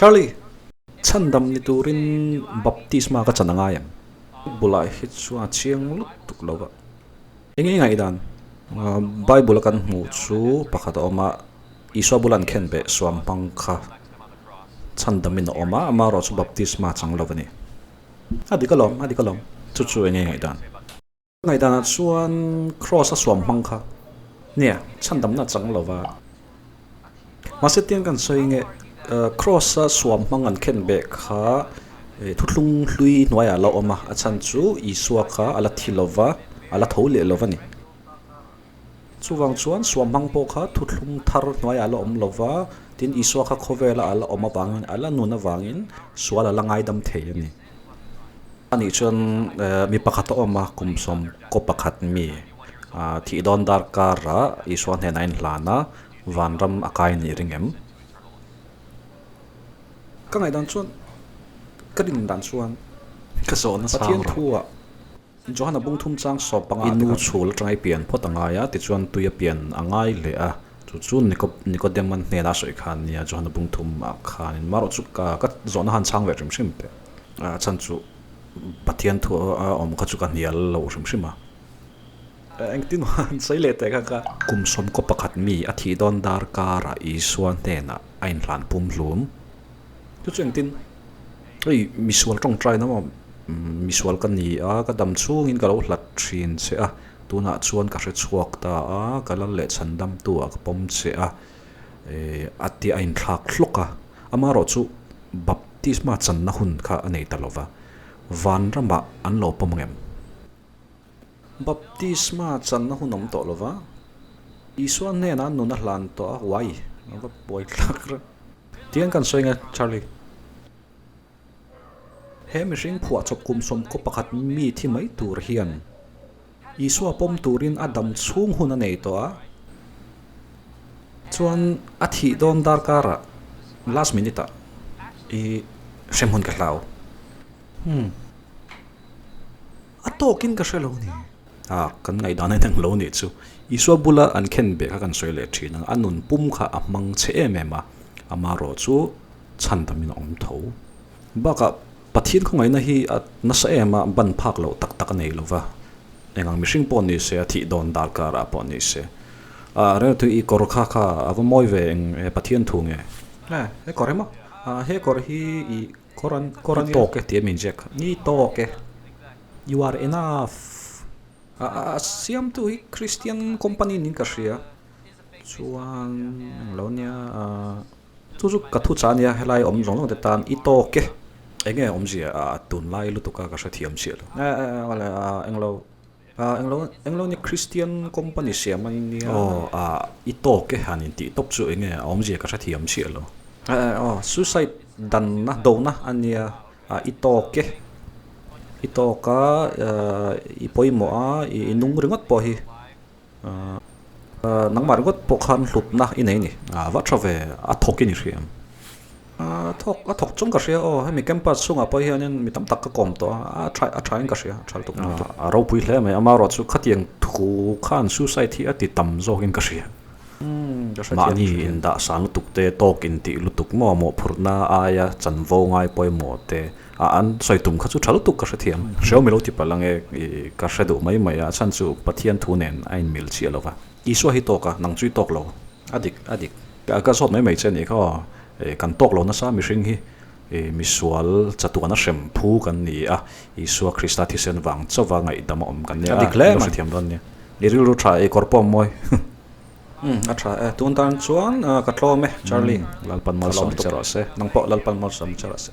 Charlie! Chhandam ni turin baptisma ka chan a ngai em? Bulah hi chuan a chiang lutuk lo va. Eng nge ngaihdan? Bible a kan hmuh chu pakhat a awm a, Isua bula an khen beh suam hmang kha chhandamin a awm a, amaherawh chu baptisma chang lo a ni. A dik alawm, a dik alawm. Chu chu eng nge ngaihdan? Ngaihdanah chuan Kraws a suam hmang kha nia chhandamna a chang lo va. Mahse tiang kan sawi nge Kraws a suam hmang an khen beh kha thuthlung hlui hnuaiah a la awm a, a chhan chu Isua kha a la thi lo va, a la tho leh lo va ni. Chuvang chuan suam hmang pawh kha thuthlung thar hnuaiah a la awm lo va, tin Isua kha khawvela a la awm avangin, a la nun avangin sual a la ngaidam thei a ni. Anih chuan mi pakhat a awm a, kum sawmkaw pakhat mi thih dawn dar karah Isua hnenah a inhlan a, vanram a kai nih ring em? Ka ngaihdan chuan, ka rin dan chuan Ka zawhna sang Pathian rawh. thu ah Johana bung thum chang sawp panga I nu chhul atanga i pian phawt a ngai a, tichuan tui a pian a ngai leh a, chu chu Nicodeman hnenah a sawi khan nia Johana bung thum ah khanin marawh chu ka ka zawhna han chhang ve hrim hrim teh. A chhan chu Pathian thu a awm kha chu ka hnial lo hrim hrim a. Engtin han sawi leh teh kha ka. Kum sawmkaw pakhat mi a thih dawn dar karah Isua hnenah a inhlan pum hlum. Chu chu engtin? Hei misual tawngtaina maw misual ka ni a, ka dam chhungin ka lo hlat thin che a, tunah chuan ka hre chhuak ta a, ka lal leh chhandamtu ah ka pawm che a, a tia a inthlak hlawk a, amaherawh chu baptisma channa hun kha a nei ta lo va, vanramah an lo pawm ang em? Baptisma channa hun awm tawh lo va, Isua hnenah nun a hlan tawh a, uai a va buai thlak reuh. Tiang kan sawi nge Charlie? He mihring phuahchawp kum sawmkaw pakhat mi thi mai tur hian Isua pawm turin a dam chhung hun a nei tawh a, chuan a thih dawn darkarah last minute ah i hremhmun ka hlau. Hmm. A tawkin ka hre lo ni. A, kan ngaihdan a inang lo nih chu. Isua bula an khen beh kha kan sawi leh thin ang. A nun pum kha a hmang che em em a, amaherawh chu chhandamin a awm tho. Bakah Pathian khawngaihna hi a nasa em a, ban phak loh tak tak a nei lo va. Engang mihring pawh ni se, a thih dawn darkarah pawh ni se. A, Rengthu i kawr kha kha a va mawi ve eng Pathian thu nge? E, he kawr emaw? A, he kawr hi i kawr an kawr a Ni nia. tawk e tih a min ziak kha. Ni tawk e. You are enough. A siamtu hi Christian company niin ka hria. Chuan englo nia chu chu ka thu chah ania helai awm zawng zawng te tan i tawk e. Enge awmzia a tunlai lutuk a ka hrethiam chiah lo. Awle englo englo englo nia Christian company siam a nia. Aw a i tawk e han intih tawp chu enge a awmzia ka hrethiam chiah lo. Aw suicide danna dona a nia. I tawk e, i tawk a, i pawimawh a, i nung ringawt pawh hi nangmah ringawt pawh khan hlutna i nei a ni. A va tha ve, a thawk i ni hria em? A thawk, a thawk chung ka hria aw, hemi campus chhungah pawh hianin mi tam tak ka kawm tawh a, a tha a thain ka hria, a tha lutuk lutuk. A ropui hle mai, amaherawh chu khatiang thu khan suicide hi a ti tam zawkin ka hria. Mahni indah sang lutuk te, tawk intih lutuk maw, mawhphurhna aia chanvo ngai pawimawh te, a an sawi tum kha chu tha lutuk ka hrethiam. Hreu milo ti palh ange i ka hre duh mai mai a, a chhan chu Pathian thu nen a inmil chiah lo va. Isua hi tawk a, nang chu i tawk lo. A dik, a dik. Ka zawt mai mai che nih kha aw, kan tawk lo nasa mihring hi misual chatuana hrem phu kan ni a, Isua Krista thisen vang chauva ngaihdam a awm kan nia A dik hle a, mai. hrethiam dawn nia. I rilru tha ei kawr pawh mawi. Umm a tha e, tun tan chuan ka tlawm e Charlie. Lalpan Ka lawm malsawm lutuk. che rawh se. Nang pawh Lalpan malsawm che rawh se.